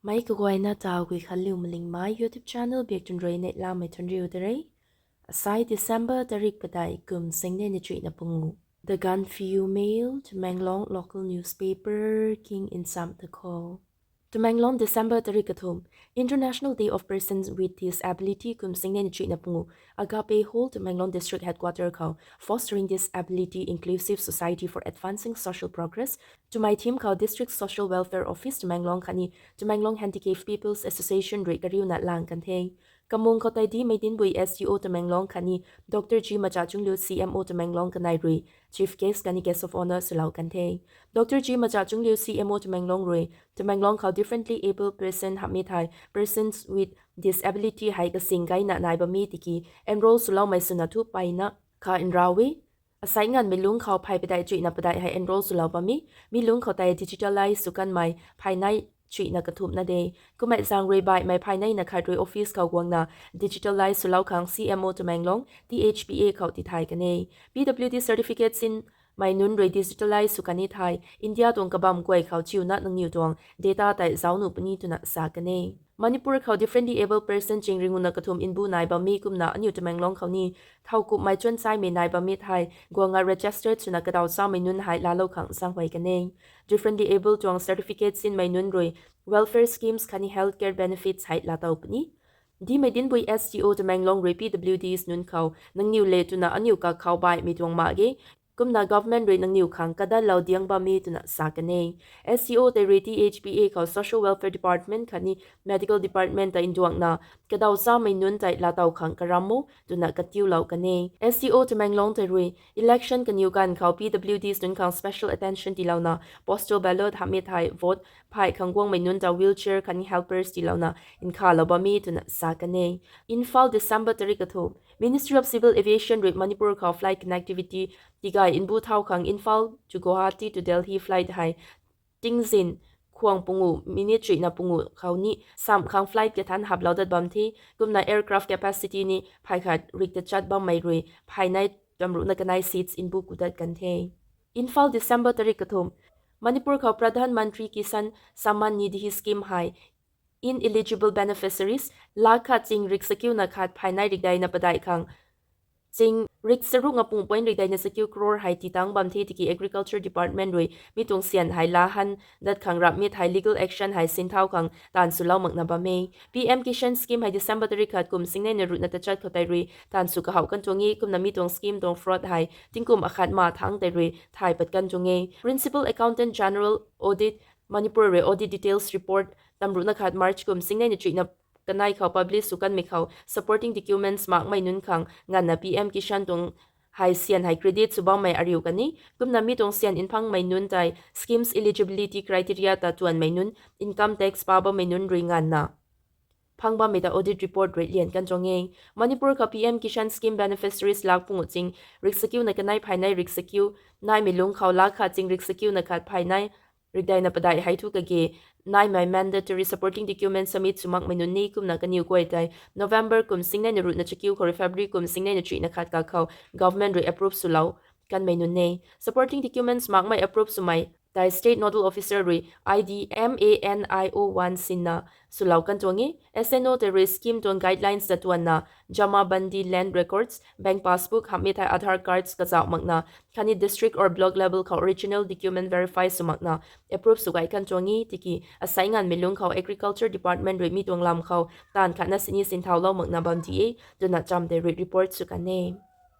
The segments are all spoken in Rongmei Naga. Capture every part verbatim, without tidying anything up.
Mei kaguayna taw gui khanliu malingmei YouTube channel biak tun rui neihlamei thuanriu da re. Asai December tarik padeih kum singnei na chuihna pungu. The Gaanphiu Mail, Tamenglong local newspaper king nsam ta khou. Tamenglong, December tarik kathumh, International Day of Persons with Disability kum singnei na chuihna pungu. Agape Hall, Tamenglong District Headquarter khou Fostering Disability Inclusive Society for Advancing Social Progress twmei theme khou District Social Welfare Office Tamenglong khatni Tamenglong Handicapped People's Association rui kariuna lang kan the. Kamung khou tei Dimei Dinbui S D O Tamenglong khatni Doctor G Machachungliu C M O Tamenglong kanei rui Chief Guest khatni Guest of Honour swlou kan the. Doctor G Machachungliu C M O Tamenglong rui Tamenglong khou differently abled person hamhmei thei persons with disability hei kasing gayna nai bam e tiki enroll swloumei swna thu peyna kha nraw e. Asai nganvmei lungc khou phay padeih chuihna padeih hei enroll swlou bam e. Mi lungc khou tei digitalize sw kanmei phay nei chuihna kathumhna de. Kummei zaeng rui baihmei phay neina khat rui office khou guangna digitalize swlou khang C M O Tamenglong, T H P A khou tithay kan e. P W D certificate sinmei nunc rui digitalize sw kan e thei India tuang kabam guay khou chiuna nangniw tuang data tei zauc nuh puni twna sa kan e. Manipur khou differently abled person ching ringuna kathumh nbu nai bam e kumna aniu Tamenglong khou ni thowkumhmei chuanchaimei nai bam e thei guanga registered swna kadaw chamei nunc hei laalou khang zaenghuay kan e. Differently abled tuang certificate sinmei nunc rui welfare schemes khatni healthcare benefits hei laatow puni. Dimei Dinbui S D O Tamenglong rui P W Ds nunc khou nangniw le twna aniu kakhou baihmei tuang mak ge. Kumna government rui nangniw khang kadatlou diang bam e twna sa kan e. S D O tei rui T H P A khou Social Welfare Department khatni Medical Department ta nduangna kadaw chamei nunc tei laatow khang karam o twna katiulou kan e. S D O Tamenglong tei rui election kaniw ganv khou P W Ds nunc khang special attention tiilouna postal ballot hamhmei thei vote phay khang guangmei nunc ta wheelchair khatni helpers tiilouna nkhalou bam e twna sa kan e. Imphal, December tarik kathumh, Ministry of Civil Aviation rui Manipur khou flight connectivity tigay nbu thau khang Imphal to Guwahati to Delhi flight hei tingzin khwang pungu minute chuihna pungu khou ni samh khang flight kathanc haplou dat bam the. Kumna aircraft capacity ni phay khat rik tachat bammei rui phay nei tamruhna kanei seats nbu kudat kan the. Imphal, December tarik kathumh, Manipur khou Pradhan Mantri Kisan Samman Nidhi Scheme hei ineligible beneficiaries lakh khat ching rik sakiuna khat phay nei rikdeina padeih khang ching rik charuk nga pung point rikdeina sakiu crore hei titang bam the tiki Agriculture Department rui mi tuang syan hei laa han dat khang rapmei thei legal action hei sinthau khang taanv swlou makna bam e. P M Kisan Scheme hei December tarik khat kum singnei na ruhna tachat khou tei rui taanv sw kahouh kan tuang e. Kumna mi tuang scheme tuang fraud hei tingkum akhat ma thangc tei rui thay pat kan tuang e. Principal Accountant General Audit Manipur rui audit details report tamruhna khat March kum singnei na chuihna kanei khou publish sw kanmei khou supporting documents makmei nunc khang nganvna P M Kisan tuang hei syan hei credit sw bammei ariu kan e. Kumna mi tuang syan nphangmei nunc tei schemes eligibility criteria ta tuanmei nunc, income tax pa bammei nunc rui nganvna phang bammei ta audit report rui lian kan tuang e. Manipur khou P M Kisan Scheme beneficiaries lakh pungu ching rik sakiuna kanei phay nei rik sakiu naimei lungc khou lakh khat ching rik sakiuna khat phay nei rikdeina padeih hei thu kage naimei mandatory supporting documents submit sw makmei nunc ni. Kumna kaniw guay tei November kum singnei na ruhna chakiu khou rui February kum singnei na chuihna khat kakhou government rui approve swlou kanmei nunc e. Supporting documents makmei approve swmei tei State Nodal Officer rui I D M A N I O one sinna swlou kan tuang e. S N O tei rui scheme tuang guidelines ta tuanna Jamabandi land records, bank passbook hamhmei thei Aadhaar cards kazauh makna khatni district or block level khou original document verify sw makna approve sw gay kan tuang e tiki asai nganvmei lungc khou Agriculture Department rui mi tuang lam khou taanv khatna sini sinthaulou makna bam di e twna cham tei rui report sw kan e.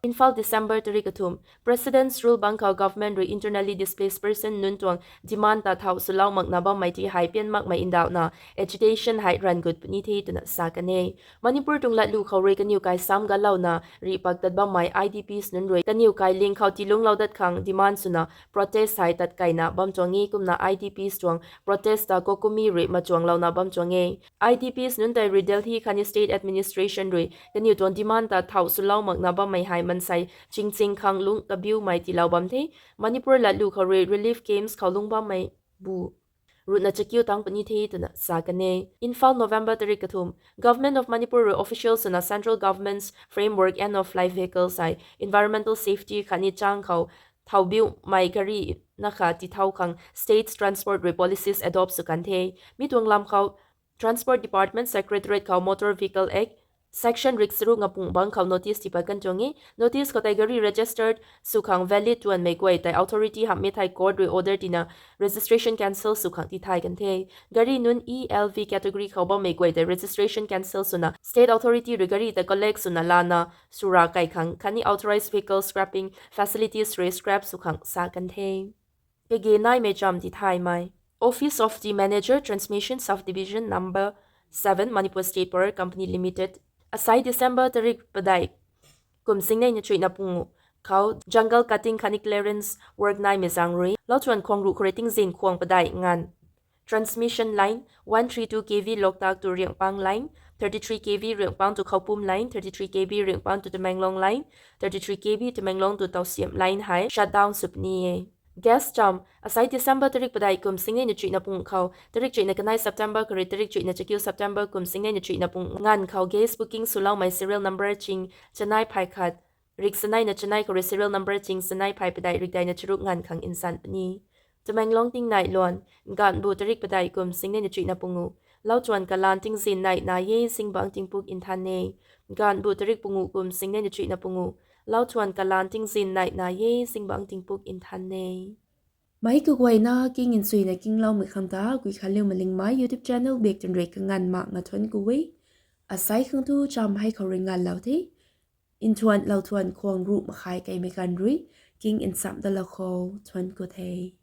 Imphal, December tarik kathumh, President's Rule bang khou government rui internally displaced person nunc tuang demand ta thau swlou makna bammei ti hei pian makmei ndauhna agitation hei ranv gut puni the twna sa kan e. Manipur tuang latlu khou rui kaniw kai sam galouna rih pak tat bammei I D Ps nunc rui kaniw kai ling khou tiilunglou dat khang demand swna protest hei tat kaina bam tuang e. Kumna I D Ps tuang protest ta COCOMI rui machuanglouna bam tuang e. I D Ps nunc tei rui Delhi khatni state administration rui kaniw tuang demand ta thau swlou makna bammei hei mansei chingching khang lungc kabiumei tiilou bam the. Manipur latlu khou rui relief camps khou lungc bammei bu ruhna chakiu tang puni the twna sa kan e. Imphal, November tarik kathumh, Government of Manipur rui official swna Central Government's Framework End of Life Vehicles hei environmental safety khatni chang khou thau biumei gari na kha tithau khang states transport rui policies adopt sw kan the. Mi tuang lam khou Transport Department Secretariat khou Motor Vehicle Act, Section rik charuk na pung bang khou notice tiipat kan tuang e. Notice khou tei gari registered sw khang valid tuanmei guay tei authority hamhmei thei court rui order tina registration cancel sw khang tithay kan the. Gari nunc E, L, V category khou bammei guay tei registration cancel swna state authority rui gari tei collect swna lana swra kai khang khatni authorized vehicle scrapping facilities rui scrap sw khang sa kan the. Kage naimei cham tithaymei. Office of the Manager, Transmission Subdivision Number seven, Manipur State Power Company Limited, asai December tarik padeih, kum singnei na chuihna pungu khou jungle cutting khatni clearance work naimei zaeng rui Lauthuan khuang ruh khou rui tingzin khuang padeih nganv transmission line one three two K V Loktak to Riangpang line, thirty three K V Riangpang to Khoupum line, thirty three K V Riangpang to Tamenglong line, thirty three K V Tamenglong to Tawsiam line hei shutdown sw puni e. Gas cham, asai December tarik padeih kum singnei na chuihna pungu khou tarik chuihna kanei September khou rui tarik chuihna chakiu September kum singnei na chuihna pungu nganv khou gas booking swloumei serial number ching chanei phay khat, rik chanei na chanei khou rui serial number ching chanei phay padeih rik dei na charuk nganv khang nsan puni. Tamenglong tingnei luan, nganvbu tarik padeih kum singnei na chuihna pungu, Lauthuan kalan tingzin nei na e, zingbangc tingpuk nthan e. Nganvbu tarik pungu kum singnei na chuihna pungu, Lauthuan kalan tingzin nei na e, zingbangc tingpuk nthan e. Meic kaguayna king nchuina kingloumei khang ta Guikhanliu Malingmei YouTube channel bak twn rui kanganv mak nga thuanc ku e. Asai khang tu cham hei khou rui nganvlou the. Nthuan Lauthuan khuang ruh makhai kaimei ganv rui king nchamh dalou khou thuanc ku the.